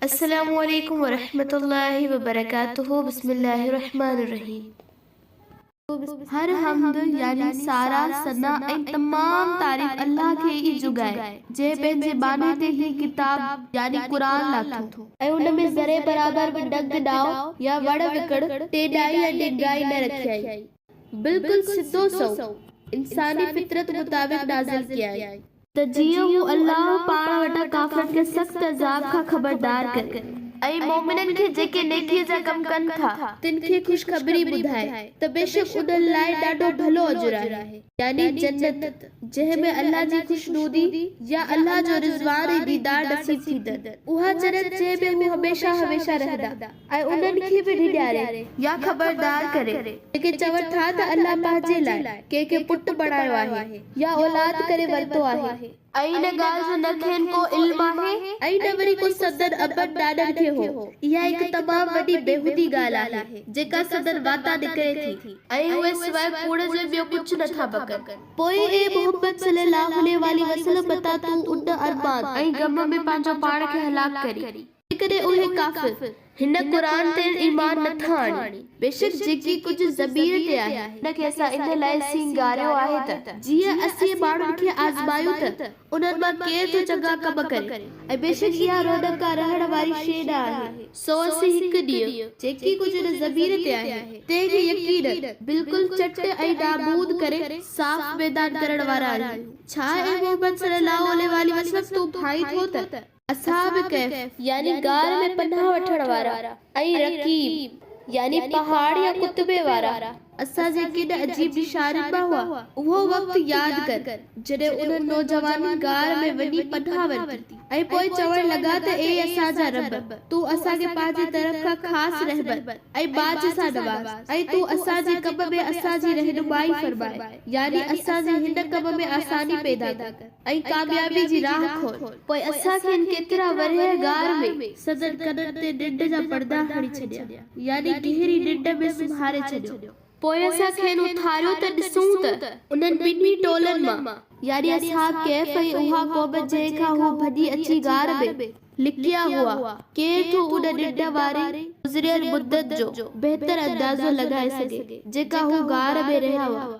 السلام عليڪم ورحمة الله وبرڪاته بسم الله الرحمٰن الرحيم. هر حمد يعني ساراهه، ثنا ۽ تمام تعريف الله کي ئي جڳائي، جنهن پنهنجي ٻانهي تي هي ڪتاب يعني قرآن لاٿو. ۽ ان ۾ ذري برابر به ڏنگ ڏاء يا وڙ وڪڙ، ٽيڏائي يا ڊينگائي نه رکيائين. بلڪل سڌو سنئون انساني فطرت مطابق نازل ڪيائين. ته جيئن هو الله پاڻ وٽان ڪافرن کي سخت عذاب کان خبردار ڪري. ۽ مؤمنن کي جيڪي نيڪيء جا ڪم ڪن ٿا. تن کي خوشخبري ٻڌائي ته بيشڪ انهن لاء ڏاڍو ڀلو اجر آهي، يعني جنت، جنهن ۾ الله جي خوشنودي يا الله جو رضوان ۽ ديدار نصيب ٿيندن، اها جنت جنهن ۾ هو هميشه هميشه رهندا. ۽ انهن کي به ڊيڄاري يا خبردار ڪري، جيڪي چون ٿا ته الله پنهنجي لاء ڪنهن کي پٽ بڻايو آهي يا اولاد ڪري ورتو آهي. ۽ ان ڳالهه جو نه کين ڪو علم آهي ۽ نه وري ڪو سندن ابن ڏاڏن کي هو. اها هڪ تمام وڏي بيهودي ڳالهه آهي، جيڪا سندن واتان نڪري ٿي. ۽ اهي سواء ڪوڙ جي ٻيو ڪجهه نه ٿا بڪن. پوء اي محمد صلي الله عليه واٰله وسلم متان تون ان ارمان. ۽ غم ۾ پنهنجو پاڻ کي هلاڪ ڪرين. جيڪڏهن اهي ڪافر هن قرآن تي ايمان نه ٿا آڻين، بيشڪ جيڪي ڪجهه زمين تي آهي، ان کي اسان ان لاء سينگاريو آهي ته جيئن اسين ماڻهن کي آزمايون ته انهن مان ڪير ٿو چڱا ڪم ڪري، ۽ بيشڪ اها رونق ڪا رهڻ واري شيء نه آهي، سو اسين هڪ ڏينهن جيڪي ڪجهه ان زمين تي آهي، تنهن کي يقيناً بلڪل چٽ ۽ نابود ڪري صاف ميدان ڪرڻ وارا آهيون. ڇا اي محمد صلّي اللّٰه عليه واٰله وسلّم تون ڀانئين ٿو ته. اصحاب ڪهف، يعني غار ۾ پناهه وٺڻ وارا، ۽ رقيم، يعني پهاڙ يا ڪتبي وارا، اسان جي ڪن عجيب نشانين مان هئا. اهو وقت ياد ڪر، جڏهن انهن نوجوانن غار ۾ وڃي پناهه ورتي ۽ پوء چوڻ لڳا ته اي اسان جا رب! تون اسان کي پنهنجي طرف کان خاص رحمت ۽ ٻاجهه سان نواز ۽ تون اسان جي ڪم ۾ اسان جي رهنمائي فرماء، يعني اسان جي هن ڪم ۾ آساني پيدا ڪر. ۽ ڪاميابي جي راهه کول. پوء اسان کين ڪيترا ورهيه غار ۾. سندن ڪنن تي ننڊ جا پردا هڻي ڇڏيا، يعني گهري ننڊ ۾ سمهاري ڇڏيو. پوء اسان کين اٿاريو ته ڏسون ته انهن ٻنهي ٽولن مان، يعني اصحاب ڪهف ۽ اها قوم جنهن کان هو ڀڄي اچي غار ۾. لڪيا هئا، ڪير ٿو ان ننڊ واري گذريل مدت جو بهتر اندازو لڳائي سگهي، جيڪا هو غار ۾ رهيا هئا.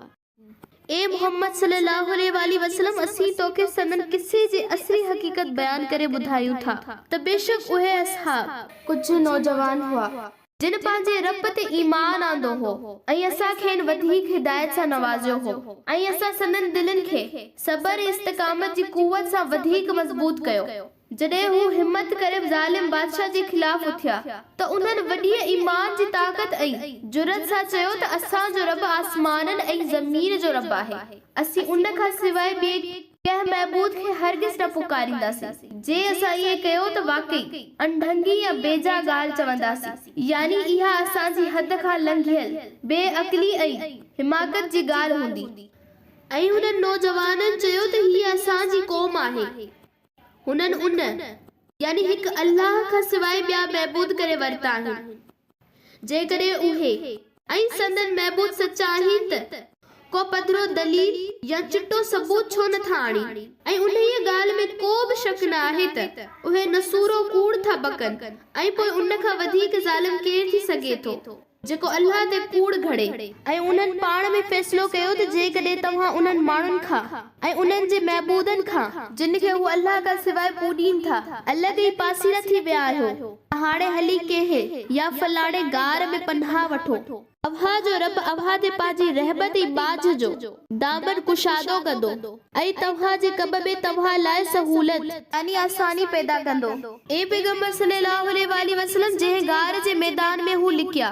اي محمد صلي الله عليه واٰله وسلم اسين توکي سندن قصي جي اصلي حقيقت بيان ڪري ٻڌايون ٿا ته بيشڪ اهي اصحاب، ڪجهه نوجوان هئا، جن پنهنجي رب تي ايمان آندو هو ۽ اسان کين وڌيڪ هدايت سان نوازيو هو ۽ اسان سندن دلين کي صبر ۽ استقامت جي قوت سان وڌيڪ مضبوط ڪيو. جڏهن هو همت ڪري ظالم بادشاهه جي خلاف اٿيا ته انهن وڏيء ايمان جي طاقت ۽ جرئت سان چيو ته اسان جو رب آسمانن ۽ زمين جو رب آهي، اسين ان کان سواء ٻئي ڪنهن معبود کي هرگز نه پڪارينداسين، جي اسان ائين ڪيو ته واقعي اڻڍنگي يا بيجا ڳالهه چونداسين، يعني اها اسان جي حد کان لنگهيل بي عقلي ۽ حماقت جي ڳالهه هوندي. ۽ انهن نوجوانن چيو ته هيء اسان جي قوم آهي. هنن ان، يعني هڪ الله، کان سواء ٻيا معبود ڪري ورتا آهن. جيڪڏهن اهي، ۽ سندن معبود، سچا آهن ته، ڪو پڌرو دليل يا چٽو ثبوت ڇو نه ٿا آڻين؟ ۽ انهيء ڳالهه ۾ ڪو به شڪ نه آهي ته، اهي نسورو ڪوڙ ٿا بڪن ۽ پوء ان کان وڌيڪ ظالم ڪير ٿي سگهي ٿو؟ جيڪو الله تي ڪوڙ گهڙي. ۽ انهن پاڻ ۾ فيصلو ڪيو ته جيڪڏهن توهان انهن ماڻهن کان ۽ انهن جي معبودن کان، جن کي هو الله کان سواء پوڄين ٿا، الڳ ۽ پاسيرا ٿي ويا آهيو، ته هاڻي هلي ڪنهن يا فلاڻي غار ۾ پناهه وٺو. اوهان جو رب اوهان تي پنهنجي رحمت ۽ ٻاجهه جو دامن ڪشادو ڪندو ۽ توهان جي ڪم ۾ توهان لاء سهولت، يعني آساني، پيدا ڪندو. اي پيغمبر صلّي اللّٰه عليه واٰله وسلّم! جنهن غار جي ميدان ۾ هو لڪيا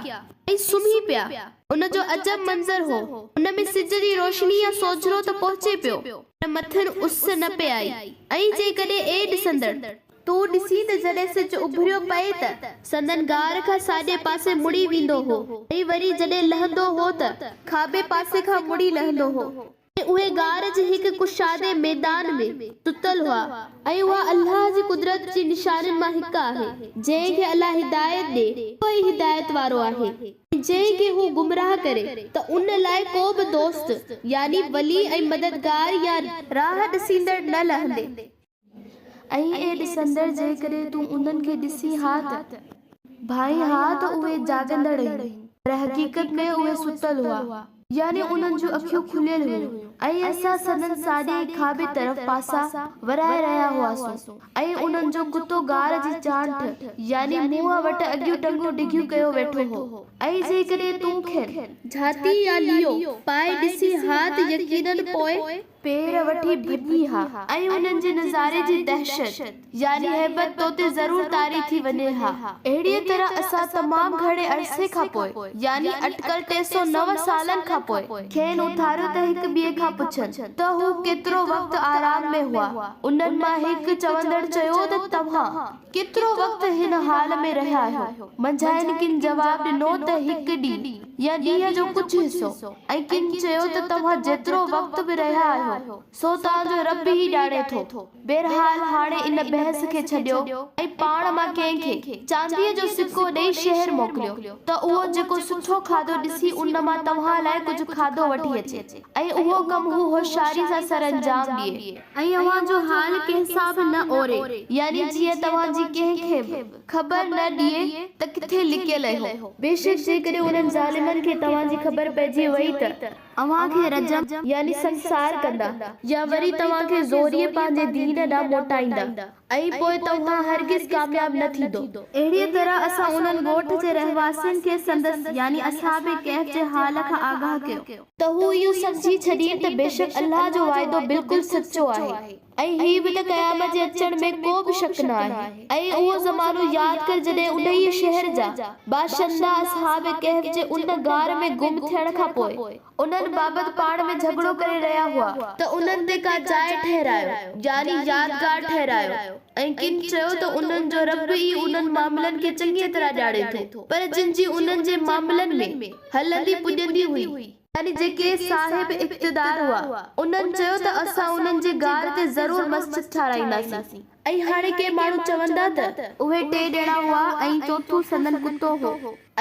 ۽ سمهي پيا، ان جو عجب منظر هو، ان ۾ سج جي روشني يا سوجهرو ته پهچي پيو، پر مٿن اس نه پئي آئي ۽ جيڪڏهن اي ڏسندڙ! تون ڏسين ته جڏهن سج اڀريو پئي ته سندن غار کان ساڄي پاسي مڙي ويندو هو ۽ وري جڏهن لهندو هو ته کاٻي پاسي کان مڙي لهندو هو ۽ اهي غار جي هڪ ڪشادي ميدان ۾ ستل هئا ۽ اها الله جي قدرت جي نشانين مان هڪ آهي، جنهن کي الله هدايت ڏي اهو ئي هدايت وارو آهي ۽ جنهن کي هو گمراهه ڪري ته ان لاء ڪو به دوست يعني ولي ۽ مددگار يا راهه ڏسيندڙ نه لهندي. ۽ اي ڏسندڙ جيڪڏهن تون انهن کي ڏسين ها ته ڀانئين ها ته اهي جاڳندڙ آهن، پر حقيقت ۾ اهي ستل هئا، يعني انهن جون اکيون کليل هيون، ۽ اسان سندن ساڄي ۽ کاٻي طرف پاسا ورائي رهيا هئاسون، ۽ انهن جو ڪتو غار جي چانٺ، يعني منهن وٽ اڳيون ٽنگون ڊگهيون ڪيو ويٺو هو، ۽ جيڪڏهن تون کين. جھاتي يا ليئو پائي ڏسين ها ته يقيناً پوء. پير وٺي ڀڄي ها ۽ انهن جي نظاري جي دهشت يعني هيبت تو تي ضرور طاري ٿي وڃي ها. اهڙيء طرح اسان تمام گهڻي عرصي کان پوء يعني اٽڪل 309 سالن کان پوء کين اٿاريو ته هڪ ٻئي کان پڇن ته هو ڪيترو وقت آرام ۾ هئا. انهن مان هڪ چوندڙ چيو ته توهان ڪيترو وقت هن حال ۾ رهيا آهيو؟ منجهائن ڪن جواب ڏنو ته هڪ ڏينهن يا ڏينهن جو ڪجهه حصو ۽ ڪن چيو ته توهان جيترو وقت به رهيا آهيو سو توهان جو رب ئي ڄاڻي ٿو. بهرحال هاڻي ان بحث کي ڇڏيو ۽ پاڻ مان ڪنهن کي چانديء جو سڪو ڏئي شهر موڪليو ته اهو جيڪو سٺو کاڌو ڏسي ان مان توهان لاء ڪجهه کاڌو وٺي اچي ۽ اهو ڪم هو هوشياري سان سرانجام ڏئي. ۽ اوهان جو حال ڪنهن سان به نه اوري، يعني جيئن توهان جي ڪنهن کي به خبر نه ڏئي ته ڪٿي لڪيل اهيو. بيشڪ جيڪڏهن انهن ظالمن کي توهان جي خبر پئجي وئي ته اوهان کي رجم، يعني سنگسار، ڪندا يا وري توهان کي زوريء پنهنجي دين ڏانهن موٽائيندا ۽ پوء توهان هرگز ڪامياب نه ٿيندو. اهڙيء طرح اسان انهن ڳوٺ جي رهواسين کي سندس، يعني اصحاب ڪهف جي حال کان آگاهه ڪيو. ته هو اهو سمجهي ڇڏين ته بيشڪ الله جو وعدو بلڪل سچو آهي ۽ هي به ته قيامت جي اچڻ ۾ ڪو به شڪ نه آهي ۽ اهو زمانو ياد ڪر جڏهن انهيء شهر جا باشندا اصحاب ڪهف جي ان غار ۾ گم ٿيڻ کان پوء انهن بابت پاڻ ۾ جهڳڙو ڪري رهيا هئا ته انهن تي ڪا جاء ٺهرايو يعني يادگار ٺهرايو ۽ ڪن چيو ته انهن جو رب ئي انهن معاملن کي چڱيء طرح ڄاڻي ٿو، پر جن جي انهن جي معاملن ۾ هلندي پڄندي هئي، يعني جيڪي صاحب اقتدار هئا، انهن چيو ته اسان انهن جي غار تي ضرور مسجد ٺهرائينداسين. ۽ هاڻي ڪي ماڻهو چوندا ته. اهي ٽي ڄڻا هئا ۽ چوٿون سندن ڪتو هو.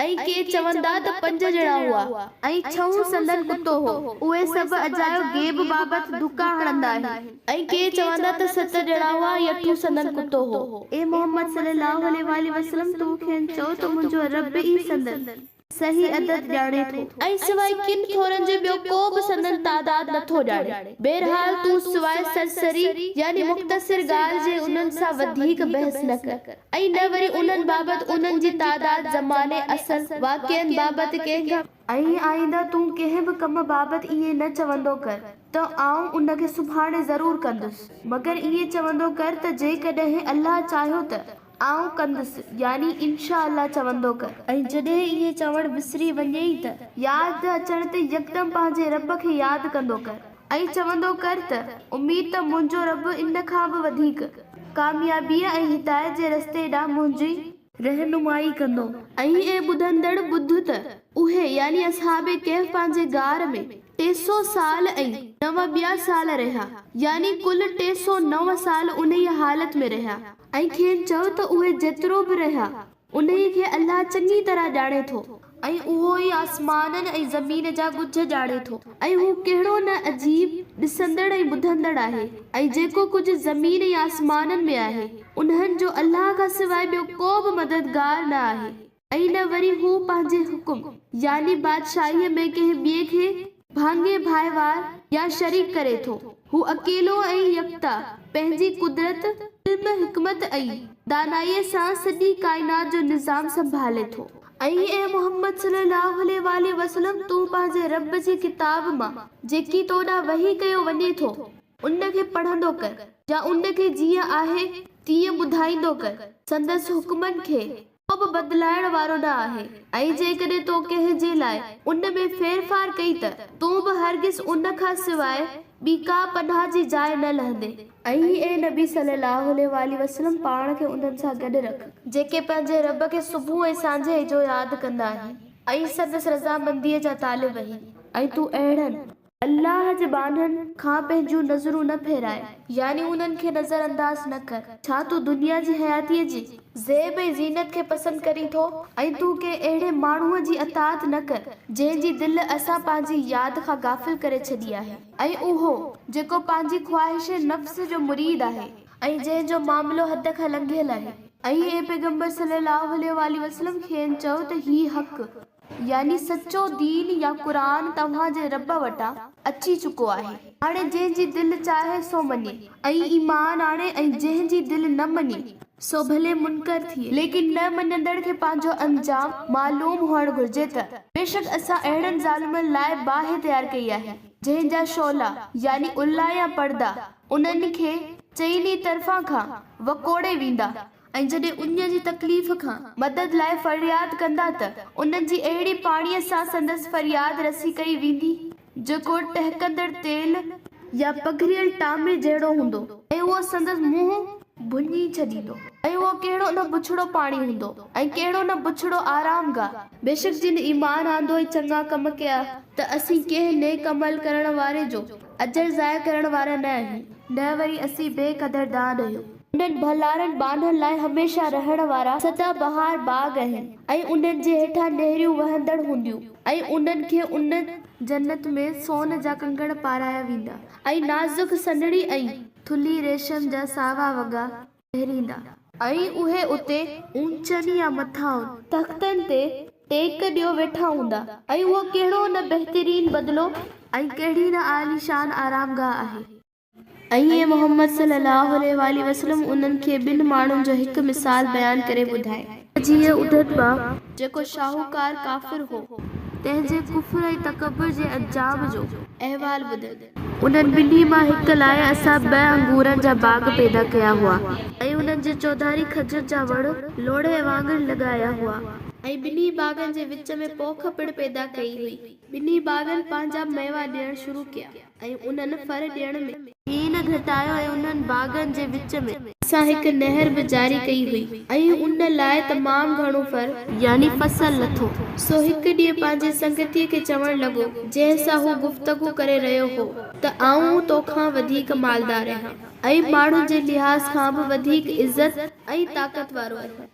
۽ ڪي چوندا ته پنج ڄڻا هئا ۽ ڇهون سندن ڪتو هو. اهي سڀ اجايو غيب بابت ڌڪا هڻندا آهن. ۽ ڪي چوندا ته ست ڄڻا هئا ۽ اٺون سندن ڪتو هو. اي محمد صلي الله عليه واٰله وسلم! تون کين چئو ته منهنجو رب ئي سندن صحيح عدد ڄاڻي ٿو. ۽ سواء ڪن ٿورن جي ٻيو ڪو به سندن تعداد نٿو ڄاڻي. بهرحال تون سواء سرسري يعني مختصر ڳالهه جي انهن سان وڌيڪ بحث نه ڪر. ۽ نه وري انهن بابت انهن جي تعداد، زماني، اصل، واقعن بابت ڪنهن کان. ۽ آئنده تون ڪنهن به ڪم بابت ائين نه چوندو ڪر ته آئون ان کي سڀاڻي ضرور ڪندس، مگر ائين چوندو ڪر ته جيڪڏهن الله چاهيو ته آئون ڪندس يعني انشاء الله چوندو ڪر. ۽ جڏهن ائين چوڻ وسري وڃيئي ته ياد اچڻ تي يڪدم پنهنجي رب کي ياد ڪندو ڪر. ۽ چوندو ڪر ته، اميد ته منهنجو رب ان کان به وڌيڪ، ڪاميابيء ۽ هدايت جي رستي ڏانهن منهنجي. رهنمائي ڪندو. ۽ اي ٻڌندڙ ٻڌ ته، اهي، يعني اصحاب ڪهف، پنهنجي غار ۾، 300 سال ۽ نو ٻيا سال رهيا، يعني ڪل 309 سال انهيء حالت ۾ رهيا، ۽ کين چئو ته اهي جيترو به رهيا، انهيء کي الله چڱي طرح ڄاڻي ٿو. ۽ اهو ئي آسمانن ۽ زمين جا ڳجهه ڄاڻي ٿو. ۽ هو ڪهڙو نه عجيب ڏسندڙ ۽ ٻڌندڙ آهي. ۽ جيڪو ڪجهه زمين ۽ آسمانن ۾ آهي، انهن جو الله کان سواء ٻيو ڪو به مددگار نه آهي، ۽ نه وري هو پنهنجي حڪم، يعني بادشاهيء، ۾ ڪنهن ٻئي کي ڀاڱي ڀائيوار يا شريڪ ڪري ٿو. هو اڪيلو ۽ يڪتا پنهنجي قدرت، علم، حڪمت ۽ دانائيء سان سڄي ڪائنات جو نظام سنڀالي ٿو. ۽ اي محمد صلي الله عليه واٰله وسلم تون پنهنجي رب جي ڪتاب مان جيڪي تو ڏانهن وحي ڪيو وڃي ٿو ان کي پڙهندو ڪر يا ان کي جيئن آهي تيئن ٻڌائيندو ڪر، سندس حڪمن کي ڪو به بدلائڻ وارو نه آهي ۽ جيڪڏهن تو ڪنهن جي لاء ان ۾ ڦيرڦار ڪئي ته تون به هرگز ان کان سواء ٻي ڪا پناهه جي جاء نه لهندين. ۽ اي نبي صلّي اللّٰه عليه واٰله وسلّم پاڻ کي انهن سان گڏ رک. جيڪي پنهنجي رب کي صبح ۽ سانجهيء جو ياد ڪندا آهن ۽ سندس رضامنديء جا طالب آهن ۽ تون اهڙن، الله جي ٻانهن، کان پنهنجون نظرون نه ڦيراء، يعني انهن کي نظر انداز نه ڪر. ڇا تون دنيا جي حياتيء جي زيب ۽ زينت کي پسند ڪرين ٿو؟ ۽ تون ڪنهن اهڙي ماڻهوء جي اطاعت نه ڪر، جنهن جي دل اسان پنهنجي ياد کان غافل ڪري ڇڏي آهي، ۽ اهو، جيڪو پنهنجي خواهش نفس جو مريد آهي. ۽ جنهن جو معاملو حد کان لنگهيل آهي. ۽ اي پيغمبر صلّي اللّٰه عليه واٰله وسلّم کين چئو ته هي حق، يعني سچو دين يا قرآن، توهان جي رب وٽان اچي چڪو آهي، هاڻي جنهن جي دل چاهي سو مڃي ۽ ايمان آڻي ۽ جنهن جي دل نه مڃي سو ڀلي منڪر ٿئي، ليڪن نه مڃندڙ کي پنهنجو انجام معلوم هئڻ گهرجي ته بيشڪ اسان اهڙن ظالمن لاء باهه تيار ڪئي آهي، جنهن جا شعلا، يعني الا يا پردا، انهن کي چئني طرفان کان وڪوڙي ويندا ۽ جڏهن اڃ جي تڪليف کان مدد لاء فرياد ڪندا ته انهن جي اهڙي پاڻيء سان سندس فرياد رسي ڪئي ويندي جيڪو ٽهڪندڙ تيل يا پگهريل ٽامي جهڙو هوندو ۽ اهو سندس منهن ڀڃي ڇڏيندو ۽ اهو ڪهڙو نه بڇڙو پاڻي هوندو ۽ ڪهڙو نه بڇڙو آرامگاهه. بيشڪ جن ايمان آندو ۽ چڱا ڪم ڪيا ته اسين ڪنهن نيڪ عمل ڪرڻ واري جو اجر ضايع ڪرڻ وارا نه آهيون. نه وري اسين بي قدردان آهيون. انهن ڀلارن ٻانهن لاء هميشه رهڻ وارا سدا بهار باغ آهن ۽ انهن جي هيٺان نهريون وهندڙ هونديون ۽ انهن کي ان، جنت، ۾ سون جا ڪنگڻ پارايا ويندا ۽ نازڪ سنهڙي ۽. ٿلهي ريشم جا ساوا وڳا پهريندا. ۽ اهي اتي اونچن يا مٿاهن تختن تي ٽيڪ ڏيو ويٺا هوندا ۽ اهو ڪهڙو نه بهترين بدلو ۽ ڪهڙي نه عاليشان آرامگاهه آهي. ۽ اي محمد صلّي اللّٰه عليه واٰله وسلّم انهن کي ٻن ماڻهن جو هڪ مثال بيان ڪري ٻڌاء. ته جيئن انهن مان جيڪو شاهوڪار ڪافر هو تنهن جي ڪفر ۽ تڪبر جي انجام جو احوال ٻڌن. انهن ٻنهي مان هڪ لاء اسان ٻه انگورن جا باغ پيدا ڪيا هئا. ۽ انهن جي چوڌاري کجور جا وڻ لوڙهي وانگر لڳايا هئا. ۽ ٻنهي باغن جي وچ ۾ پوک پڻ پيدا ڪئي هئي. ٻنهي باغن پنهنجا ميوا ڏيڻ شروع ڪيا. ۽ انهن ڦر ڏيڻ ۾. ئي نه گهٽايو ۽ انهن باغن جي وچ ۾. اسان هڪ نهر به جاري ڪئي هئي ۽ ان لاء تمام گهڻو ڦر. يعني فصل لٿو. سو هڪ ڏينهن پنهنجي سنگتيء کي چوڻ لڳو، جنهن سان هو گفتگو ڪري رهيو هو، ته آئون توکان وڌيڪ مالدار آهيان ۽ ماڻهن جي لحاظ کان به وڌيڪ عزت ۽ طاقت وارو آهيان.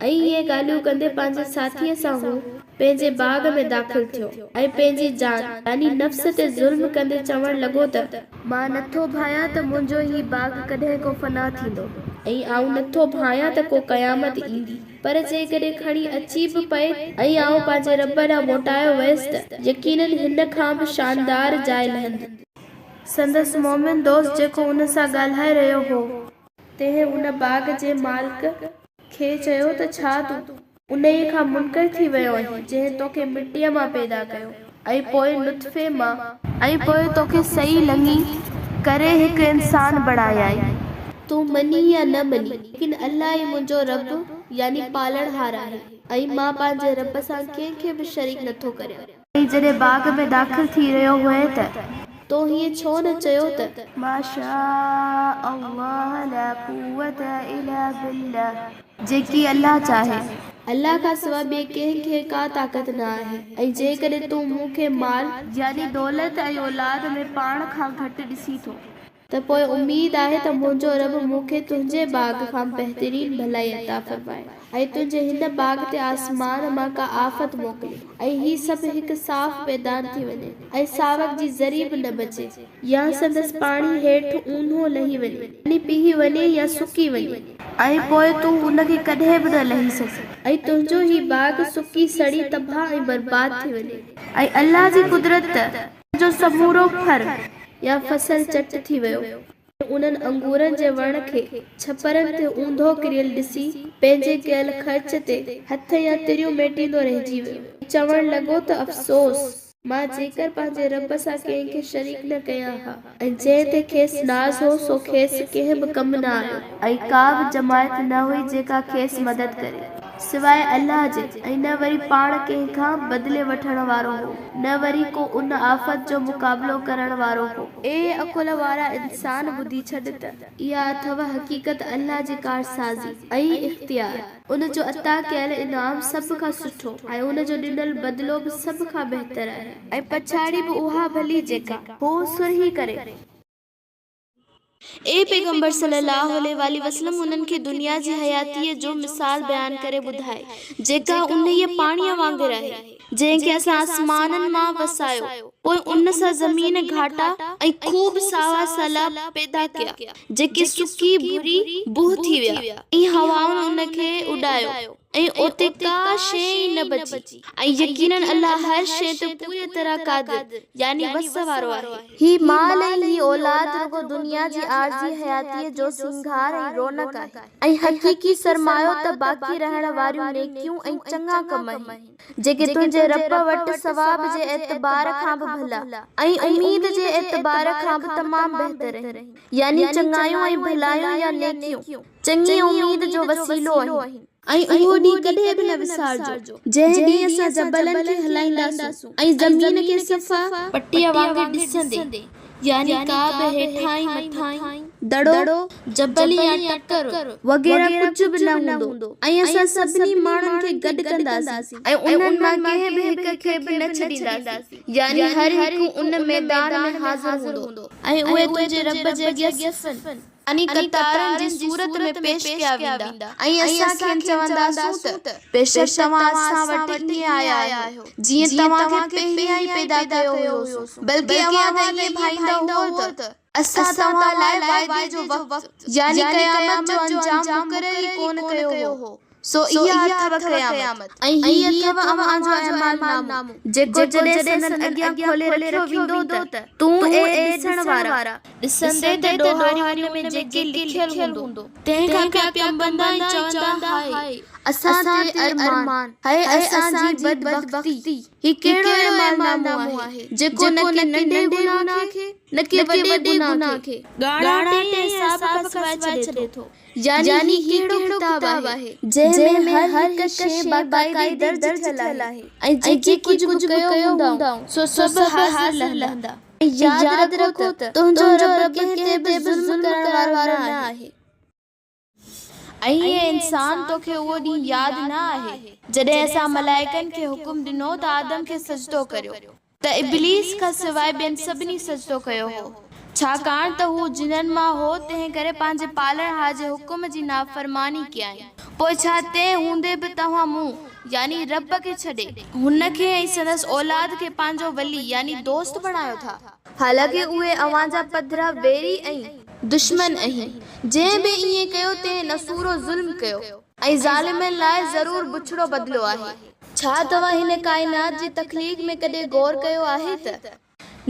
۽ اهي ڳالهيون ڪندي پنهنجي ساٿيء سان هو پنهنجي باغ ۾ داخل ٿيو ۽ پنهنجي جان، يعني نفس، تي ظلم ڪندي چوڻ لڳو ته. مان نٿو ڀانيان ته منهنجو هي باغ ڪڏهن ڪو فنا ٿيندو. ۽ آئون نٿو ڀانيان ته ڪو قيامت ايندي، پر جيڪڏهن کڻي اچي به پئي ۽ آئون پنهنجي رب ڏانهن موٽايو ويس ته يقيناً هن کان به شاندار جاء لهندي. سندس مؤمن دوست جيڪو ان سان ڳالهائي رهيو هو. تنهن ان باغ جي مالڪ کي چيو ته ڇا تون انهيء کان منڪر ٿي ويو آهين جنهن توکي مٽيء مان پيدا ڪيو ۽ پوء نطفي مان. ۽ پوء توکي سئي لڱي ڪري هڪ انسان بڻايائين. تون مڃين يا نه مڃين، ليڪن الله ئي منهنجو رب يعني پالڻهار آهي ۽ مان پنهنجي رب سان ڪنهن کي به شريڪ نٿو ڪريان. ۽ جڏهن باغ ۾ داخل ٿي رهيو هئين ته. تو هيئن ڇو نه چيو ته. ما شاء الله لا قوة الا بالله. جيڪي الله چاهي. الله کان سواء ٻئي ڪنهن کي ڪا طاقت نه آهي ۽ جيڪڏهن تون مون کي مال. يعني دولت ۽ اولاد ۾ پاڻ کان گهٽ ڏسين ٿو. ته پوء اميد آهي ته منهنجو رب مون کي تنهنجي باغ کان بهترين ڀلائي عطا فرمائي ۽ تنهنجي هن باغ تي آسمان مان ڪا آفت موڪلي ۽ هي سڀ هڪ صاف ميدان ٿي وڃي ۽ ساوڪ جي ذري به نه بچي يا سندس پاڻي هيٺ اونهو لهي وڃي يعني پيهي وڃي يا سڪي وڃي. ۽ پوء تون ان کي ڪڏهن به نه لهي سگهين. ۽ تنهنجو هي باغ سڪي سڙي تباهه ۽ برباد ٿي وڃي. ۽ الله جي قدرت ته ان جو سمورو ڦر يا فصل چٽ ٿي ويو ۽ انهن انگورن جي وڻ کي ڇپرن تي اونڌو ڪريل ڏسي پنهنجي ڪيل خرچ تي هٿ يا تريون ميٽيندو رهجي ويو ۽ چوڻ لڳو ته افسوس! مان جيڪر پنهنجي رب سان ڪنهن کي شريڪ نه ڪيان ها ۽ جنهن تي کيس ناز هو سو کيس ڪنهن به ڪم نه آيو. ۽ ڪا به جماعت نه هئي جيڪا کيس مدد ڪري. سواء الله جي ۽ نه وري پاڻ ڪنهن کان بدلي وٺڻ وارو هو، نه وري ڪو ان آفت جو مقابلو ڪرڻ وارو هو. اي عقل وارا انسان ٻڌي ڇڏ ته اها اٿئو حقيقت الله جي ڪارسازي ۽ اختيار، ان جو عطا ڪيل انعام سڀ کان سٺو ۽ ان جو ڏنل بدلو به سڀ کان بهتر آهي. ۽ پڇاڙي به اها ڀلي جيڪا هو سرهي ڪري. اي پيغمبر صلّي اللّٰه عليه واٰله وسلّم انهن کي دنيا جي حياتيء جو مثال بيان ڪري ٻڌاء، جيڪا انهيء پاڻيء وانگر آهي، جنهن کي اسان آسمانن مان وسايو، پوء ان سان زمين گهاٽا ۽ خوب ساوا سلا پيدا ڪيا، جيڪي سڪي ڀري بوهه ٿي ويا ۽ هوائن ان کي اڏايو ۽ اتي ڪا شيء ئي نه بچي ۽ يقيناً الله هر شيء تي پوريء طرح قادر، يعني وس وارو، آهي. هي مال ۽ هي اولاد رڳو دنيا جي عارضي حياتيء جو سينگار ۽ رونق آهي ۽ حقيقي سرمايو ته باقي رهڻ واريون نيڪيون ۽ چڱا ڪم آهن، جيڪي تنهنجي رب وٽ ثواب جي اعتبار کان به ڀلا ۽ اميد جي اعتبار کان به تمام بهتر آهن، يعني چڱايون ۽ ڀلايون يا نيڪيون. چڱي اميد جو وسيلو آهين. ۽ اهو ڏينهن ڪڏهن به نه وسارجو، جنهن ڏينهن اسان جبلن کي هلائينداسون ۽ زمين کي صفا پٽيء وانگر ڏسندي، يعني ڪا به هيٺاهين مٿاهين، دڙو، جبل يا ٽڪر وغيره ڪجهه به نه هوندو، ۽ اسان سڀني ماڻهن کي گڏ ڪنداسين ۽ انهن مان ڪنهن به هڪ کي به نه ڇڏينداسين، يعني هر هڪ ان ميدان ۾ حاضر هوندو، ۽ اهي تنهنجي رب جي اڳيان صفن. يعني قطارن جي صورت ۾ پيش ڪيا ويندا ۽ اسان کين چونداسون ته، بيشڪ توهان اسان وٽ ائين آيا آهيو، جيئن توهان کي پهريان ئي پيدا ڪيو هيوسون، بلڪه اوهان ته ائين ڀائيندا هئو ته، اسان توهان لاء وعدي جو وقت، يعني قيامت جو انجام، مقرر ئي ڪونه ڪيو هو. سو اها اٿو قيامت، ۽ هي اٿو اوهان جو اعمال نامو، جيڪو جڏهن سندن اڳيان کولي رکيو ويندو ته، تون اي ڏسڻ وارا! ڏسندين ته ڏوهاري ان ۾ جيڪي لکيل هوندو، تنهن کان پيا ڪنبندا ۽ چوندا، هاء! اسان تي ارمان! هاء اسان جي بدبختي! هي ڪهڙو اعمال نامو آهي، جيڪو نه ڪي ننڍي گناهه کي، نه ڪي وڏي گناهه کي، ڳاڻاٽي ۽ حساب کان سواء ڇڏي ٿو. يعني هي ڪهڙو ڪتاب آهي، جنهن ۾ هر هڪ شيء باقاعدي درج ٿيل آهي ۽ جيڪي ڪجهه به ڪيو هوندائون، سو سڀ حاضر لهندا. ۽ ياد رکو ته تنهنجو رب ڪنهن تي به ظلم ڪرڻ وارو نه آهي. ۽ اي انسان! توکي اهو ڏينهن ياد نه آهي، جڏهن اسان ملائڪن کي حڪم ڏنو ته آدم کي سجدو ڪريو. ته ابليس کان سواء ٻين سڀني سجدو ڪيو هو، ڇاڪاڻ ته هو جنن مان هو، تنهن ڪري پنهنجي پالڻهار جي حڪم جي نافرماني ڪيائين. پوء ڇا تنهن هوندي به توهان مون، يعني رب، کي ڇڏي، هن کي ۽ سندس اولاد کي پنهنجو ولي، يعني دوست، بڻايو ٿا؟ حالانڪه اهي اوهان جا پڌرا ويري ۽. دشمن اهن. جنهن به ائين ڪيو، تنهن نسورو ظلم ڪيو. ۽ ظالمن لاء ضرور بڇڙو بدلو آهي. ڇا توهان هن ڪائنات جي تخليق ۾ ڪڏهن غور ڪيو آهي ته.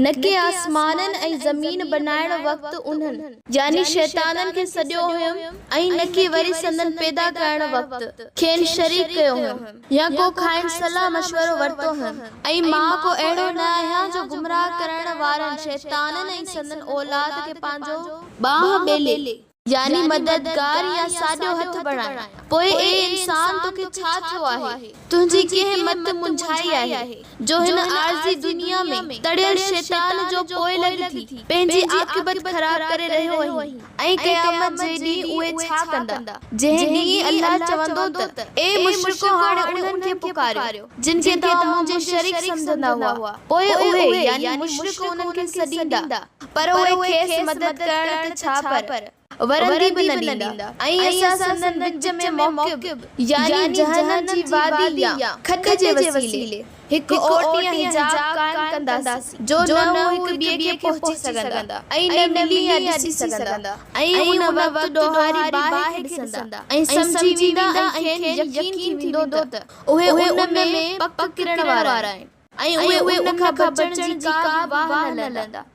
نه ڪي آسمانن ۽ زمين بنائڻ وقت انهن، يعني شيطانن، کي سڏيو هيم ۽ نه ڪي وري سندن پيدا ڪرڻ وقت کين شريڪ ڪيو هيم يا ڪو کانئن صلاح مشورو ورتو هيم ۽ مان ڪو اهڙو نه آهيان جو گمراهه ڪرڻ وارن شيطانن ۽ سندن اولاد کي پنهنجو ٻانهن ٻيلي. يعني مددگار يا ساڄو هٿ بڻائڻ. پوء اي انسان توکي ڇا ٿيو آهي؟ تنهنجي ڪنهن مت منجهائي آهي، جو هن عارضي دنيا ۾ تڙيل شيطان جو پوئلڳ ٿي، پنهنجي عاقبت خراب ڪري رهيو آهين؟ ۽ قيامت جي ڏينهن اهي ڇا ڪندا، جنهن ڏينهن الله چوندو ته، اي مشرڪو هاڻي انهن کي پڪاريو، جن کي توهان منهنجي شريڪ سمجهندا هئا. پوء اهي، يعني مشرڪ، انهن کي سڏيندا. پر اهي کيس مدد ڪرڻ ته ڇا پر ورندي به نه ڏيندا ۽ اسان سندن وچ ۾ موڪب يعني جهنم جي وادي يا کڏ جي وسيلي هڪ اوٽ يا حجاب قائم ڪنداسين جو نه هو هڪ ٻئي کي پهچي سگهندا ۽ نه ملي يا ڏسي سگهندا ۽ ان وقت ڏوهاري باهه کي ڏسندا ۽ سمجهي ويندا ۽ کين يقين ٿي ويندو ته اهي ان ۾ پڪ ڪرڻ وارا آهن. ۽ اهي ان کان بچڻ جي ڪا به واهه نه لهندا.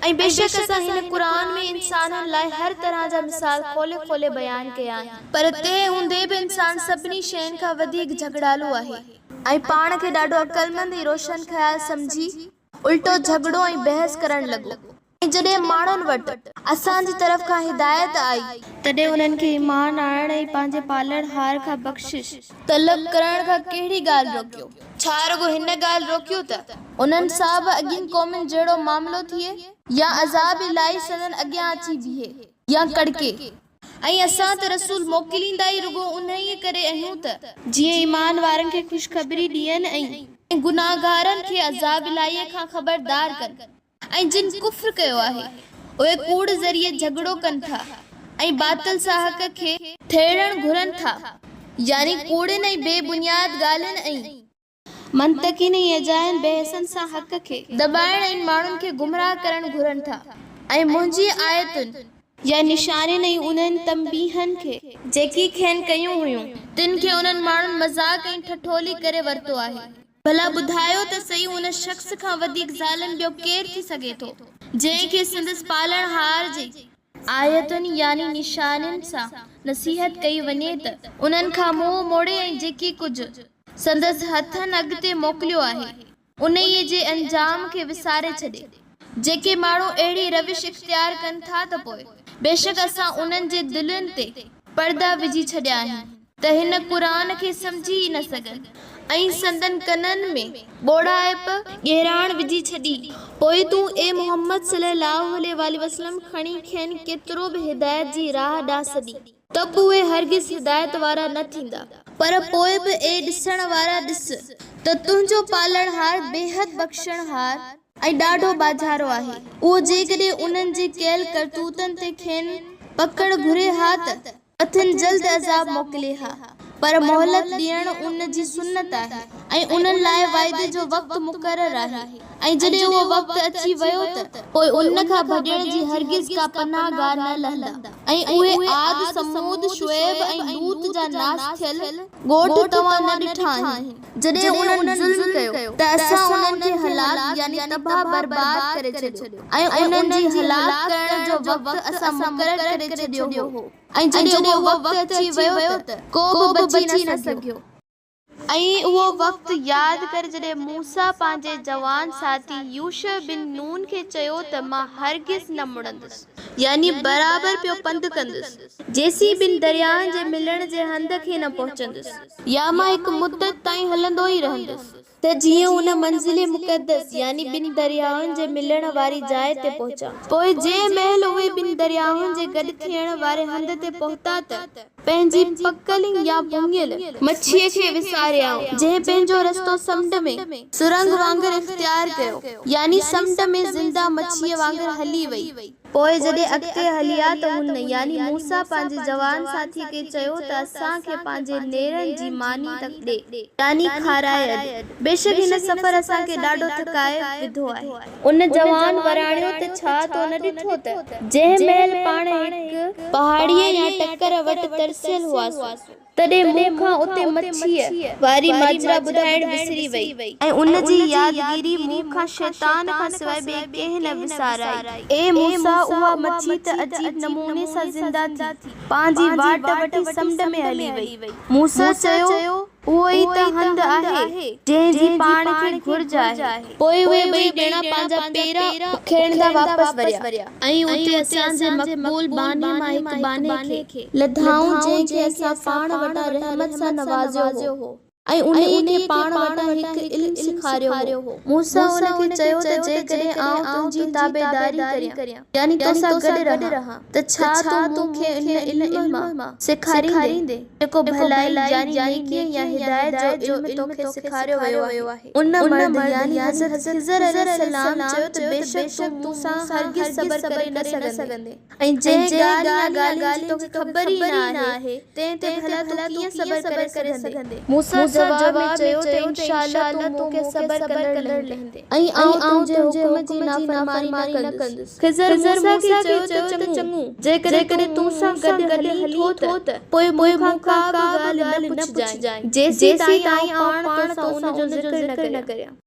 ۽ بيشڪ اسان هن قرآن ۾ انسانن لاء هر طرح جا مثال کولي کولي بيان ڪيا آهن، پر تنهن هوندي به انسان سڀني شين کان وڌيڪ جهڳڙالو آهي. ۽ پاڻ کي ڏاڍو عقلمند ۽ روشن خيال سمجهي الٽو جهڳڙو ۽ بحث ڪرڻ لڳو. ۽ جڏهن ماڻهن وٽ اسان جي طرف کان هدايت آئي. تڏهن انهن کي ايمان آڻڻ ۽ پنهنجي پالڻهار کان بخشش طلب ڪرڻ کان ڪهڙي ڳالهه روڪيو؟ ڇا رڳو هن ڳالهه روڪيو ته انهن سان به اڳين قومن جهڙو معاملو ٿئي يا عذاب الاهي سندن اڳيان اچي بيهي يا ڪڙڪي؟ ۽ اسان ته رسول موڪليندا ئي رڳو انهيء ڪري آهيون ته. جيئن ايمان وارن کي خوشخبري ڏين ۽. گناهگارن کي عذاب الاهيء کان خبردار ڪن. ۽ جن ڪفر ڪيو آهي، اهي ڪوڙ ذريعي جهڳڙو ڪن ٿا ۽ باطل سان حق کي. ٿيڙڻ گهرن ٿا، يعني ڪوڙين ۽ بي بنياد ڳالهين ۽. منطقين ۽ اجاين بحثن سان حق کي. دٻائڻ ۽ ماڻهن کي گمراهه ڪرڻ گهرن ٿا ۽ منهنجي آيتن. يا نشانين ۽ انهن تنبيهن کي. جيڪي کين ڪيون هيون. تن کي انهن ماڻهن مذاق ۽ ٺٺولي ڪري ورتو آهي. ڀلا ٻڌايو ته سهي ان شخص کان وڌيڪ ظالم ٻيو ڪير ٿي سگهي ٿو، جنهن کي سندس پالڻهار جي. آيتن يعني نشانين سان نصيحت ڪئي وڃي ته انهن کان منهن موڙي ۽ جيڪي ڪجهه. سندس هٿن اڳتي موڪليو آهي. انهيء جي انجام کي وساري ڇڏي. جيڪي ماڻهو اهڙي روش اختيار ڪن ٿا ته پوء بيشڪ اسان انهن جي دلين تي پردا وجهي ڇڏيا آهن ته هن قرآن کي سمجهي ئي نه سگهن ۽ سندن ڪنن ۾ ٻوڙائپ، ڳيراڻ، وجهي ڇڏي، پوء تون اي محمد صلي الله عليه واٰله وسلم کڻي کين ڪيترو به هدايت جي راهه ڏانهن سڏين. ته به اهي هرگز هدايت وارا نه ٿيندا. پر پوء به اي ڏسڻ وارا ڏس ته تنهنجو پالڻهار بيحد بخشڻهار ۽ ڏاڍو ٻاجهارو آهي. اهو جيڪڏهن انهن جي ڪيل ڪرتوتن تي کين پڪڙ گهري ها ته مٿن جلد عذاب موڪلي ها، پر مهلت ڏيڻ ان جي سنت آهي ۽ انهن لاء وعدي جو وقت مقرر آهي. ۽ جڏهن اهو وقت اچي ويو ته پوء ان کان ڀڄڻ جي هرگز ڪا پناهه گاهه نه لهندا. ۽ اهي عاد، ثمود، شعيب ۽ لوط جا ناس ٿيل ڳوٺ توهان نه ڏٺا آهن، جڏهن انهن ظلم ڪيو ته اسان انهن کي هلاڪ يعني تباهه برباد ڪري ڇڏيو ۽ انهن جي هلاڪ ڪرڻ جو وقت اسان مقرر ڪري ڇڏيو هو ۽ جڏهن اهو وقت اچي ويو ته ڪو به بچي نه سگهيو. ۽ اهو وقت ياد ڪر جڏهن موسيٰ پنهنجي جوان ساٿي يوشع بن نون کي چيو ته مان هرگز نه مڙندس، يعني برابر پيو پنڌ ڪندس، جيسين ٻن درياهن جي ملڻ جي هنڌ کي نه پهچندس. يا مان هڪ مدت تائين هلندو ئي رهندس. ته جيئن ان منزل مقدس، يعني ٻن درياهن جي ملڻ واري جاء تي پهچان. پوء جنهن مهل اهي ٻن درياهن جي گڏ ٿيڻ واري هنڌ تي پهتا ته. پنهنجي پڪل يا ڀونگيل. مڇيء کي وساريائون، جنهن پنهنجو رستو سمنڊ ۾. سرنگ وانگر اختيار ڪيو، يعني سمنڊ ۾ زنده مڇيء وانگر هلي وئي. پوء جڏهن اڳتي هليا ته هن، يعني موسيٰ، پنهنجي جوان ساٿيء کي چيو ته اسان کي پنهنجي نيرن جي ماني ته ڏي، يعني کارائي اڄ، بيشڪ هن سفر اسان کي ڏاڍو ٿڪائي وڌو آهي. ان جوان وراڻيو ته ڇا تو نه ڏٺو ته جنهن مهل پاڻ هڪ. پهاڙيء يا ٽڪر وٽ ترسيل هئاسون، تڏهن مون کان اتي مڇيء. واري ماجرا ٻڌائڻ وسري وئي. ۽ ان جي يادگيري مون کان شيطان کان سواء ٻئي ڪنهن نه وسارائي. اي موسيٰ! اها مڇي ته عجيب نموني سان زنده ٿي، پنهنجي واٽ وٺي سمنڊ ۾ هلي وئي. موسيٰ چيو. اهو ئي ته هنڌ آهي، جنهن جي پاڻ کي گهرج آهي. پوء اهي ٻئي ڄڻا پنهنجا پيرا اکيڙيندا واپس وريا. ۽ اتي اسان جي مقبول ٻانهي مان هڪ ٻانهي کي لڌائون، جنهن کي اسان پاڻ وٽان رحمت سان نوازيو هو ۽ انهيء کي پاڻ وٽان هڪ علم سيکاريو هو. موسيٰ ان کي چيو ته جيڪڏهن آئون تنهنجي تابعداري ڪريان، يعني توسان گڏ رهان، ته ڇا تون مون کي ان علم مان سيکاريندين، جيڪو ڀلائي يعني نيڪيء يا هدايت جو علم توکي سيکاريو ويو آهي؟ ان مرد يعني حضرت خضر عليه السلام چيو ته بيشڪ تون مون سان هرگز صبر ڪري نه سگهندين ۽ جنهن ڳالهه يا ڳالهين جي توکي خبر ئي نه آهي، تنهن تي ڀلا تون ڪيئن صبر ڪري سگهندين؟ موسيٰ جواب ۾ چيو ته انشاء الله تون مون کي صبر ڪندڙ لهندين ۽ آئون تنهنجي حڪم جي نافرماني نه ڪندس. خضر موسيٰ کي چيو ته چڱو، جيڪڏهن تون مون سان گڏ هلين ٿو ته پوء مون کان ڪا به ڳالهه نه پڇجانء، جيسين تائين آئون پاڻ توسان ان جو ذڪر نه ڪريان.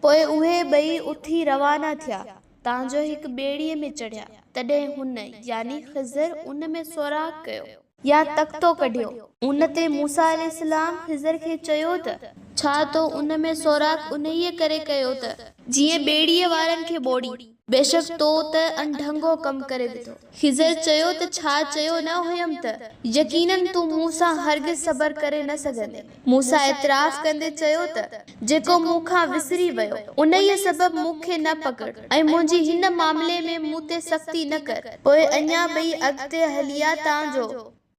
پوء اهي ٻئي اٿي روانا ٿيا، تان جو هڪ ٻيڙيء ۾ چڙهيا. تڏهن هن، يعني خضر، ان ۾ سوراخ ڪيو. يا تختو ڪڍيو. ان تي موسيٰ عليه السلام خضر کي چيو ته. ڇا تو ان ۾ سوراخ انهيء ڪري ڪيو ته. جيئن ٻيڙيء وارن کي ٻوڙين؟ بيشڪ تو ته اڻڍنگو ڪم ڪري وڌو. خضر چيو ته ڇا چيو نه هيم ته. يقيناً تون مون سان هرگز صبر ڪري نه سگهندين. موسيٰ اعتراف ڪندي چيو ته، جيڪو مون کان وسري ويو، انهيء سبب مون کي نه پڪڙ ۽ منهنجي هن معاملي ۾ مون تي سختي نه ڪر. پوء اڃا ٻئي اڳتي هليا تان جو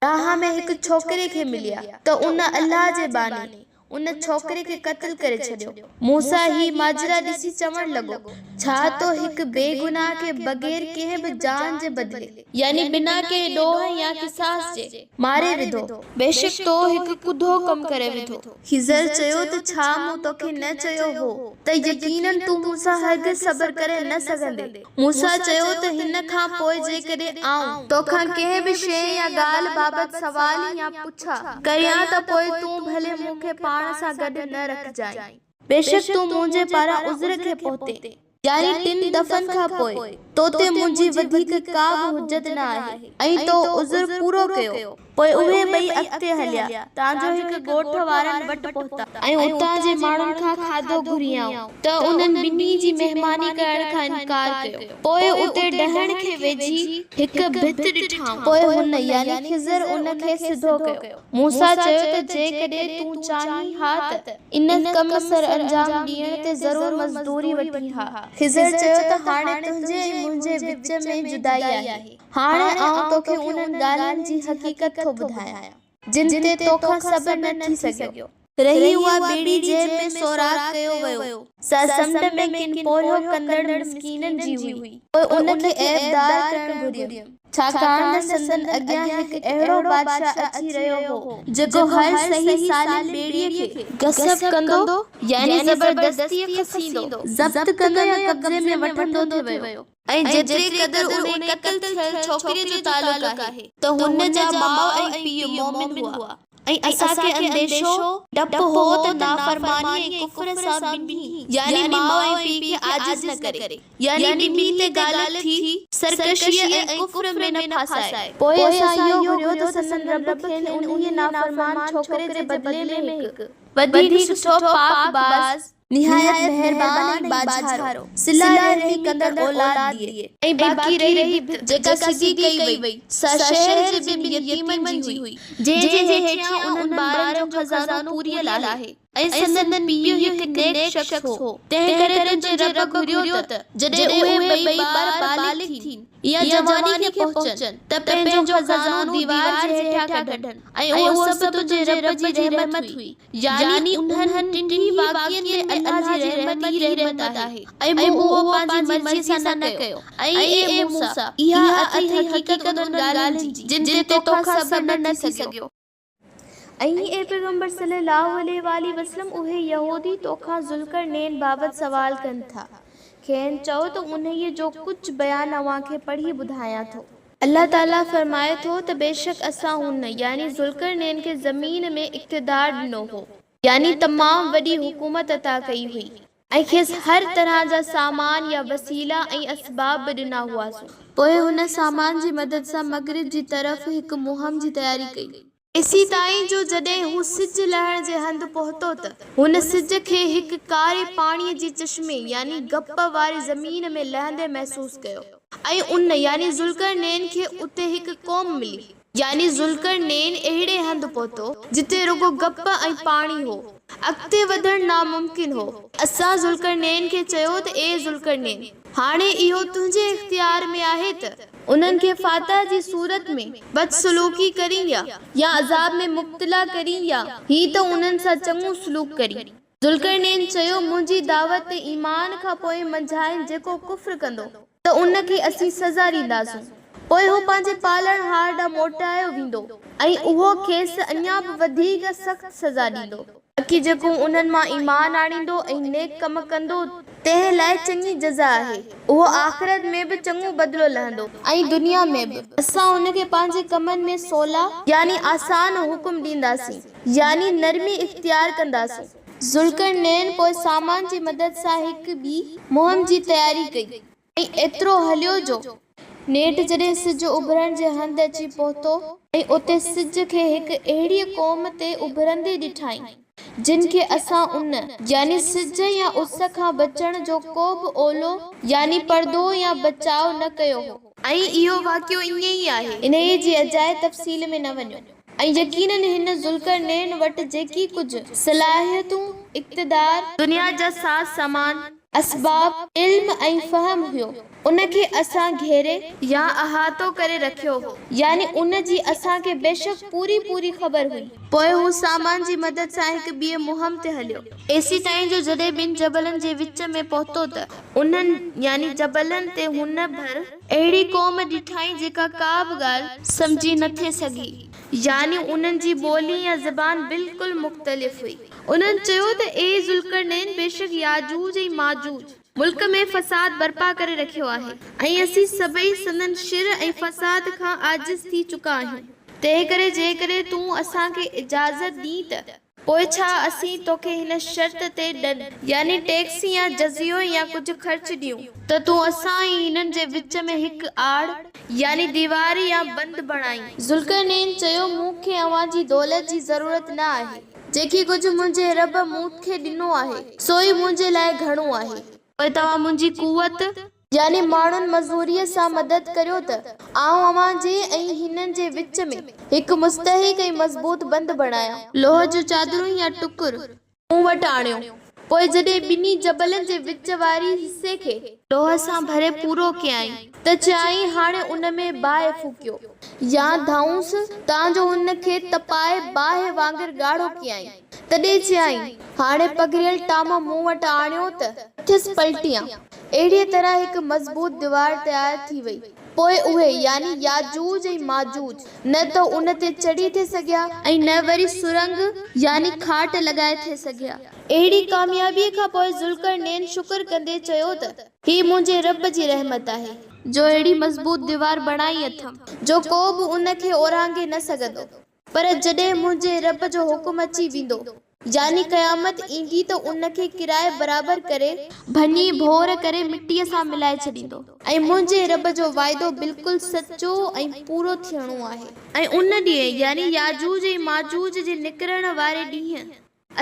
راهه ۾ هڪ ڇوڪري کي مليا ته ان الله جي ٻانهي، ان ڇوڪري کي قتل ڪري ڇڏيو. موسيٰ هي ماجرا ڏسي چوڻ لڳو، ڇا تو هڪ بي گناهه کي بغير ڪنهن به جان جي بدلي، يعني بنا ڪنهن ڏوهه يا قصاص جي، ماري وڌو؟ بيشڪ تو هڪ ڪڌو ڪم ڪري وڌو. خضر چيو ته ڇا مون توکي نه چيو هو ته يقيناً تون مون سان هرگز صبر ڪري نه سگهندين؟ موسيٰ چيو ته هن کان پوء جيڪڏهن آئون توکان ڪنهن به شيء يا ڳالهه بابت سوال يا پڇا ڪريان ته پوء تون ڀلي مون کي پاڻ سان گڏ نه رکجانء. بيشڪ تون منهنجي پاران عذر کي پهتين، يعني ٽن دفعن کان پوء، تو تي منهنجي وڌيڪ ڪا به حجت نه آهي ۽ تو عذر پورو ڪيو. پوء اهي ٻئي اڳتي هليا، تان جو هڪ ڳوٺ وارن وٽ پهتا. ۽ اتان جي ماڻهن کان کاڌو گهريائون، ته انهن ٻنهي جي مهماني ڪرڻ کان انڪار ڪيو. پوء اتي ڊهڻ کي ويجهي هڪ ڀت ڏٺائون. پوء هن، يعني خضر، ان کي سڌو ڪيو. موسيٰ چيو ته جيڪڏهن تون چاهين ها ته ان ڪم سرانجام ڏيڻ تي ضرور مزدوري وٺين ها. خضر چيو ته هاڻي تنهنجي ۽ منهنجي وچ ۾ جدائي آهي. هاڻي آئون توکي انهن ڳالهين جي حقيقت ٿو ٻڌايان، جن تي توکان صبر نه ٿي سگهيو. رهي اها ٻيڙي جنهن ۾ سوراخ ڪيو ويو، سا سمنڊ ۾ ڪن پورهيو ڪندڙ مسڪينن جي هئي. پوء ان کي عيبدار ڪرڻ گهريم، ڇاڪاڻ ته سندن اڳيان هڪ اهڙو بادشاهه اچي رهيو هو، جيڪو هر صحيح سالم ٻيڙيء کي غصب ڪندو، يعني زبردستيء کسيندو، ضبط ڪندو يا قبضي ۾ وٺندو ٿي ويو. ۽ جيتري قدر انهي قتل ٿيل ڇوڪريء جو تعلق آهي ته هن جا ماء ۽ پيء مؤمن هئا ۽ اسان کي انديشو، ڊپ، هو ته نافرماني ۽ ڪفر سان ٻنهي، يعني ماء ۽ پيء، کي عاجز نه ڪري، يعني ٻنهي تي غالب ٿي سرڪشيء ۽ ڪفر ۾ نه ڦاسائي. پوء اسان اهو گهريو ته سندن رب کين انهيء نافرمان ڇوڪري جي بدلي ۾ هڪ وڌيڪ سٺو، پاڪ باز، نهايت مهربان ۽ ٻاجهارو، صله رحمي ڪندڙ اولاد ڏئي. ۽ باقي رهي ڀت جيڪا سڌي ڪئي وئي، سا شهر جي ٻن يتيمن جي هئي، جنهن جي هيٺيان انهن ٻارن جو خزانو پوريل آهي، ۽ سندن پيء هڪ نيڪ شخص هو، تنهنڪري تنهنجي رب گهريو ته جڏهن اهي ٻئي ٻار بالغ ٿين يا جواني کي پهچن، ته پنهنجو خزانو ديوار جي هيٺيان ڪڍن، ۽ اهو سڀ تنهنجي رب جي رحمت هئي. يعني انهن ٽنهي واقعن ۾ الله جي رحمت ئي رحمت آهي ۽ مون اهو پنهنجي مرضيء سان نه ڪيو ۽ اي موسيٰ! اها اٿئي حقيقت انهن ڳالهين جي، جن تي توکان صبر نه ٿي سگهيو. ۽ اي پيغمبر صلّي اللّٰه عليه واٰله وسلّم! اهي يهودي توکان ذوالقرنين بابت سوال ڪن ٿا، کين چئو ته انهيء جو ڪجهه بيان اوهان کي پڙهي ٻڌايان ٿو. الله تعاليٰ فرمائي ٿو ته بيشڪ اسان هن، يعني ذوالقرنين، کي زمين ۾ اقتدار ڏنو هو، يعني تمام وڏي حڪومت عطا ڪئي هئي، ۽ کيس هر طرح جا سامان يا وسيلا ۽ اسباب به ڏنا هئاسون. پوء هن سامان جي مدد سان مغرب جي طرف هڪ مهم جي تياري ڪئي. ايسيتائين جو جڏهن هو سج لهڻ جي هنڌ پهتو ته، هن سج کي هڪ ڪاري پاڻيء جي چشمي يعني گپ واري زمين ۾ لهندي محسوس ڪيو ۽ ان، يعني ذوالقرنين، کي اتي هڪ قوم ملي. يعني ذوالقرنين اهڙي هنڌ پهتو، جتي رڳو گپ ۽ پاڻي هو. اڳتي وڌڻ ناممڪن هو. اسان ذوالقرنين کي چيو ته اي ذوالقرنين! هاڻي اهو تنهنجي اختيار ۾ آهي ته انهن کي فاتح جي صورت ۾ بدسلوڪي ڪرين يا يا عذاب ۾ مبتلا ڪرين يا هي ته انهن سان چڱو سلوڪ ڪرين. ذوالقرنين چيو، منهنجي دعوت تي ايمان کان پوء منجهائن جيڪو ڪفر ڪندو ته ان کي اسين سزا ڏينداسون. پوء هو پنهنجي پالڻهار ڏانهن موٽايو ويندو ۽ اهو کيس اڃا به وڌيڪ سخت سزا ڏيندو. باقي جيڪو انهن مان ايمان آڻيندو ۽ نيڪ ڪم ڪندو، تنهن لاء چڱي جزا آهي، اهو آخرت ۾ به چڱو بدلو لهندو. ۽ دنيا ۾ به. اسان ان کي پنهنجي ڪمن ۾ سولا، يعني آسان، حڪم ڏينداسين، يعني نرمي اختيار ڪنداسون. ذوالقرنين پوء سامان جي مدد سان هڪ ٻي مهم جي تياري ڪئي. ۽ ايترو هليو جو نيٺ جڏهن سج اڀرڻ جي هنڌ اچي پهتو ۽ اتي سج کي هڪ اهڙيء قوم تي اڀرندي ڏٺائين، جن کي اسان ان، يعني سج يا اس، کان بچڻ جو ڪو به اولو، يعني پردو يا بچاء، نه ڪيو هو. ۽ اهو واقعو ائين ئي آهي. انهيء جي اجائي تفصيل ۾ نه وڃو. ۽ يقيناً هن ذوالقرنين وٽ جيڪي ڪجهه، صلاحيتون، اقتدار، دنيا جا ساز سامان، اسباب علم ۽ فهم هيو، ان کي اسان گهيري يا احاطو ڪري رکيو هو، يعني ان جي اسان کي بيشڪ پوري پوري خبر هئي. پوء هو سامان جي مدد سان هڪ ٻيء مهم تي هليو. ايسيتائين جو جڏهن ٻن جبلن جي وچ ۾ پهتو ته انهن، يعني جبلن، تي هن ڀر اهڙي قوم ڏٺائين جيڪا ڪا به ڳالهه سمجهي نه ٿي سگهي، يعني انهن جي ٻولي يا زبان بلڪل مختلف هئي. انهن چيو ته اي ذوالقرنين بيشڪ ياجوج ۽ ماجوج ملڪ ۾ فساد برپا ڪري رکيو آهي ۽ اسين سڀئي سندن شر ۽ فساد کان عاجز ٿي چڪا آهيون، تنهنڪري جيڪڏهن تون اسان کي اجازت ڏين ته پوء ڇا اسين توکي هن شرط تي ڏن يعني ٽيڪس يا جزيو يا ڪجهه خرچ ڏيون ته تون اسان ۽ هنن جي وچ ۾ هڪ آڙ يعني ديوار يا بند بڻائين. ذوالقرنين چيو مون کي اوهان جي دولت جي ضرورت نه آهي. جيڪي ڪجهه منهنجي رب مون کي ڏنو آهي، سو ئي منهنجي لاء گهڻو آهي. پوء توهان منهنجي قوت، يعني ماڻهن مزوريء سان مدد ڪريو ته آئون اوهان جي ۽ هنن جي وچ ۾ هڪ مستحڪم ۽ مضبوط بند بڻايان. لوهه جون چادرون يا ٽڪر مون وٽ آڻيو. پوء جڏهن ٻنهي جبلن جي وچ واري حصي کي. لوهه سان ڀري پورو ڪيائين، ته چيائين، هاڻي ان ۾ باهه ڦوڪيو. يا ڌئونس، تان جو ان کي تپائي باهه وانگر ڳاڙهو ڪيائين. تڏهن چيائين، هاڻي پگهريل ٽامو مون وٽ آڻيو ته مٿس پلٽيان. اهڙيء طرح هڪ مضبوط ديوار تيار ٿي وئي. پوء اهي، يعني ياجوج ۽ ماجوج، نه ته ان تي چڙهي ٿي سگهيا ۽ نه وري سرنگهه يعني کاٽ لڳائي ٿي سگهيا. اهڙي ڪاميابيء کان پوء ذوالقرنين شڪر ڪندي چيو ته، هي منهنجي رب جي رحمت آهي، جو اهڙي مضبوط ديوار بڻائي اٿم، جو ڪو به ان کي اورانگهي نه سگهندو، پر جڏهن منهنجي رب جو حڪم اچي ويندو، يعني قيامت ايندي ته ان کي ڪرائي برابر ڪري، ڀڃي ڀور ڪري مٽيء سان ملائي ڇڏيندو ۽ منهنجي رب جو وعدو بلڪل سچو ۽ پورو ٿيڻو آهي. ۽ ان ڏينهن، يعني ياجوج ۽ ماجوج جي نڪرڻ واري ڏينهن،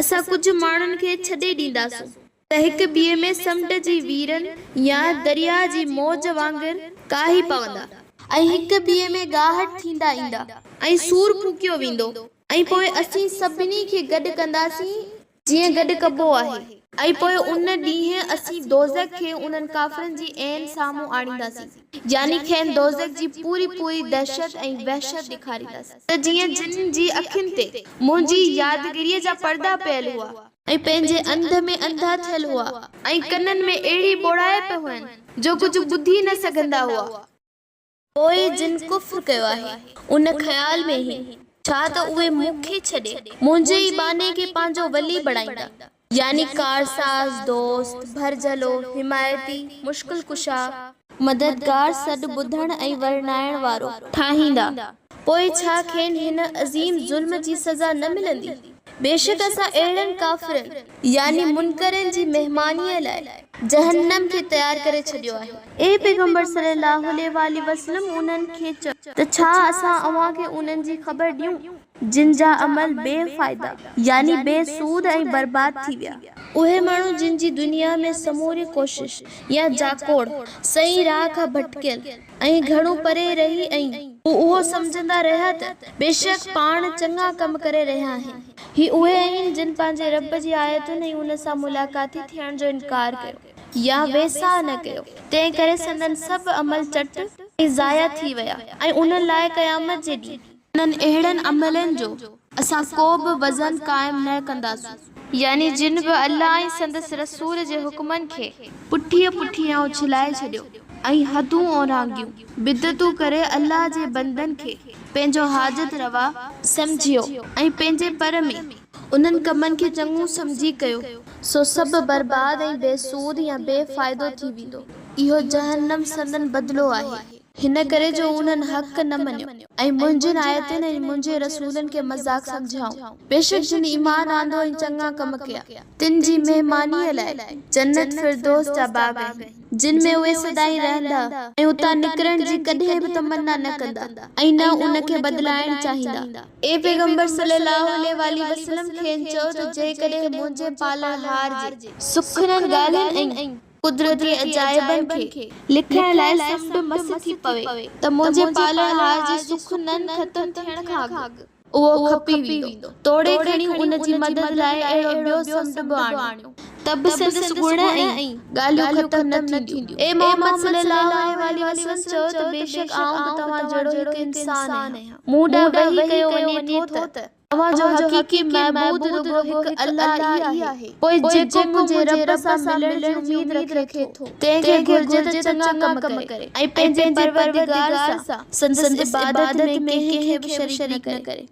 اسان ڪجهه ماڻهن کي ڇڏي ڏينداسون ته هڪ ٻئي ۾ سمنڊ جي ويرن يا درياء جي موج وانگر ڪاهي پوندا ۽ هڪ ٻئي ۾ ڳاهٽ ٿيندا ايندا ۽ صور ڦوڪيو ويندو ۽ پوء اسين سڀني کي گڏ ڪنداسين جيئن گڏ ڪبو آهي. ۽ پوء ان ڏينهن اسين دوزخ کي انهن ڪافرن جي عين سامهون آڻينداسين. يعني کين دوزخ جي پوري پوري دهشت ۽ وحشت ڏيکاريندس، ته جيئن جن جي اکين تي منهنجي يادگيريء جا پردا پيل هئا. ۽ پنهنجي انڌ ۾ انڌا ٿيل هئا. ۽ ڪنن ۾ اهڙي ٻوڙائپ هين، جو ڪجهه ٻڌي نه سگهندا هئا. پوء جن ڪفر ڪيو آهي، ان خيال ۾ هي، ڇا ته اهي مون کي ڇڏي، منهنجي ئي ٻانهي کي پنهنجو ولي بڻائيندا. يعني ڪارساز، دوست، ڀرجهلو، حمايتي، مشڪل ڪشا، مددگار، سڏ ٻڌڻ ۽ ورنائڻ وارو، ٺاهيندا، پوء ڇا کين هن عظيم ظلم جي سزا نه ملندي؟ بيشڪ اسان اهڙن ڪافرن، يعني منڪرن، جي مهمانيء لاء جهنم کي تيار ڪري ڇڏيو آهي. اي پيغمبر صلّي اللّٰه عليه واٰله وسلّم انهن کي چؤ ته ڇا اسان اوهان کي انهن جي خبر ڏيون؟ جن جا عمل بي فائده يعني بي سود ۽ برباد ٿي ويا. اهي ماڻهو جن جي دنيا ۾ سموري ڪوشش يا جاکوڙ صحيح راهه کان ڀٽڪيل ۽ گهڻو پري رهي ۽ هو اهو سمجهندا رهيا ته بيشڪ پاڻ چڱا ڪم ڪري رهيا آهن. هي اهي آهن جن پنهنجي رب جي آيتن ۽ ان سان ملاقاتي ٿيڻ جو انڪار ڪيو يا ويساهه نه ڪيو، تنهن ڪري سندن سڀ عمل چٽ ۽ ضايع ٿي ويا ۽ انهن لاء قيامت جي ڏينهن. انهن اهڙن عملن جو اسان ڪو به وزن قائم نه ڪنداسون. يعني جن به الله ۽ سندس رسول جي حڪمن کي پٺيء پٺيان اڇلائي ڇڏيو ۽ حدون اورانگهيون، بدعتون ڪري الله جي بندن کي پنهنجو حاجت روا سمجهيو ۽ پنهنجي پر ۾ انهن ڪمن کي چڱو سمجهي ڪيو، سو سڀ برباد ۽ بي سود يا بي فائدو ٿي ويندو. اهو جهنم سندن بدلو آهي. هن ڪري جو انهن حق نه مڃيو ۽ منهنجين آيتن ۽ منهنجي رسولن کي مذاق سمجهيائون. بيشڪ جن ايمان آندو ۽ چڱا ڪم ڪيا، تن جي مهمانيء لاء جنت فردوس جا باغ آهن، جن ۾ اهي سدائين رهندا ۽ اتان نڪرڻ جي ڪڏهن به تمنا نه ڪندا ۽ نه ان کي بدلائڻ چاهيندا. اي پيغمبر صلّي اللّٰه عليه واٰله وسلّم کين چئو ته جيڪڏهن منهنجي پالڻهار جي سخنن ڳالهين ۽. قدرتي عجائبن کي لکڻ لاء سمنڊ مس ٿي پوي ته منهنجي پالڻهار جي سخنن ختم ٿيڻ کان اڳ. اهو کپي ويندو. توڙي کڻي ان جي مدد لاء اهڙو ٻيو سمنڊ به آڻيو، ته به سندس گڻ ۽ ڳالهيون ختم نه ٿينديون. اي محمد صلّي اللّٰه عليه واٰله وسلّم! چئو ته بيشڪ آئون به توهان جهڙو هڪ انسان آهيان. مون ڏانهن وحي ڪيو وڃي ٿو ته اوهان جو حقيقي معبود رڳو هڪ الله ئي آهي. پوء جيڪو منهنجي رب سان ملڻ جي اميد رکي ٿو، تنهن کي گهرجي ته چڱا ڪم ڪري ۽ پنهنجي پروردگار سان سندس عبادت ۾ ڪنهن کي به شريڪ نه ڪري.